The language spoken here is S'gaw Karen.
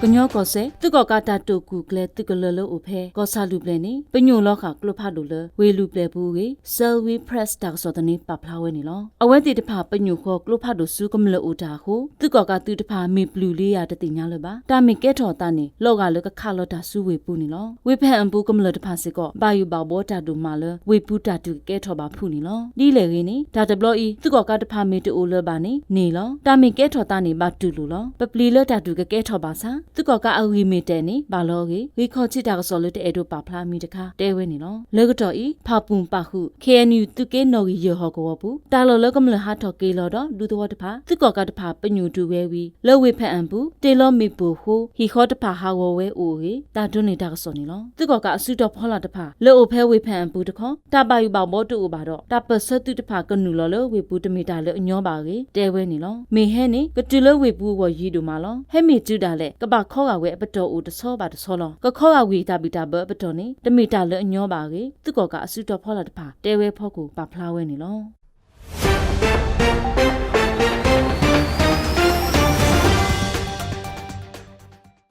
ကညီကီၢ်စဲၣ် သုးကီၣ်ကးတၢ်တိာ်ကူၣ်ကျဲၤသုးကလၢၤလၢအိၣ်ဖဲ ကီၢ်ဆၣ်လုၢ်ပျဲၢ်န့ၣ် ပညိၣ်လီၤဃာ်ကျိဖးဒိၣ်လၢ ဝ့ၢ်လုၢ်ပျဲၢ်ပူၤအဂ့ၢ် Salween Press တၢ်ကစီၣ်သန့ပာ်ဖျါဝဲန့ၣ်လီၤ. အဝဲသ့ၣ်တဖၣ်ပညိၣ်ဃီကျိဖးဒိၣ်ဆူကမျၢၢ်အိၣ်တၢ်အဃိ သုးကီၣ်ကးသုးတဖၣ်မ့ၢ်ပျုၢ်လံဧါတသ့ၣ်ညါလၢၤဘၣ်. တၢ်မ့ၢ်ကဲထီၣ်အသးန့ၣ် လီၤဂာ်လၢကခးလီၤတၢ်ဆူဝ့ၢ်ပူၤန့ၣ်လီၤ. ဝ့ၢ်ဖဲအၣ်ပူၤကမျၢၢ်တဖၣ်စ့ၢ်ကီး ဘၣ်ယိၣ်ဘၣ်ဘီတၢ်ဒိၣ်မးလၢ ဝ့ၢ်ပူၤတၢ်ဒုးကကဲထီၣ်ဘၣ်ဖုးန့ၣ်လီၤ. ဒ်လဲၣ်ဂ့ၤန့ၣ် တၢ်တဘျီအံၤ သုးကီၣ်ကးတဖၣ်မ့ၢ်တအိၣ်လၢၤဘၣ်န့ၣ် န့ၣ်လီၤ. တၢ်မ့ၢ်ကဲထီၣ်သးန့ၣ် ဘၣ်တူၢ်လိာ်လီၤ. ပပျံၤလၢတၢ်ဒုးကကဲထီၣ်ဘၣ်ဆၣ် သုးကီၣ်ကးအဂံၢ်မ့ၢ်တၢ်န့ၣ် ဘၣ်လီၤအဂ့ၢ် ဂံၢ်ခီၣ်ထံးတၢ်ကစီၣ်လၢတအဲၣ်ဒိးပာ်ဖျါအမံၤတခါ တဲဝဲန့ၣ်လီၤ. လၢကတီၢ်အံၤ ဖၣ်ပူၣ်ပာ်ဃုာ် ခ့ၣ်အဲၣ်ယူၣ် သုးက့နီၣ်ဂံၢ်ယဲၢ်ဟီၣ်ကဝီၤပူၤ တၢ်လီၢ်လၢကမျၢၢ်ဟးထီၣ်က့ၤလီၤဒီး ဒူသဝီတဖၣ် သုးကီၣ်ကးတဖၣ်ပညိၣ်ဒုးဝဲဝံၤ လၢဝ့ၢ်ဖဲအၣ်ပူၤ တ့ၢ်လီၤမ့ၣ်ပိၢ်အဃိ ဟံၣ်ဃီတဖၣ်ဟးဂီၤဝဲအိၣ်အဂ့ၢ် တၢ်ဒိးန့ၢ်တၢ်ကစီၣ်န့ၣ်လီၤ. သုးကီၣ်ကးအစုတီၤဖီလာ်တဖၣ် လၢအိၣ်ဖဲဝ့ၢ်ဖဲအၣ်ပူၤတခီ တၢ်ဘၣ်ယိၣ်ဘၣ်ဘီတအိၣ်ဘၣ်ဒီး တၢ်ပၢၢ်ဆၢသုးတဖၣ်ကနုာ်လီၤလၢဝ့ၢ်ပူၤတမ့ၢ်တၢ်လၢအညီဘၣ်အဂ့ၢ် တဲဝဲန့ၣ်လီၤ. မ့ၢ်ဟဲန့ၣ် ကတုၤလၢဝ့ၢ်ပူၤအဂီၢ်ယံၤဒိၣ်မးလီၤ. ဟဲမ့ၢ်တုၤဒၣ်လဲာ် ကဘၣ်ခီဂာ်ဝဲအပတီၢ်အိၣ်တဆီဘၣ်တဆီလီၤ. ကခီဂာ်ဝံၤတၢ်ဘံၣ်တၢ်ဘၢအပတီၢ်န့ၣ် တမ့ၢ်တၢ်လၢအညီဘၣ်အဂ့ၢ် သုးကီၣ်ကးအစုတီၤဖီလာ်တဖၣ် တဲဝဲအဖီခိၣ်ပာ်ဖျါဝဲန့ၣ်လီၤ.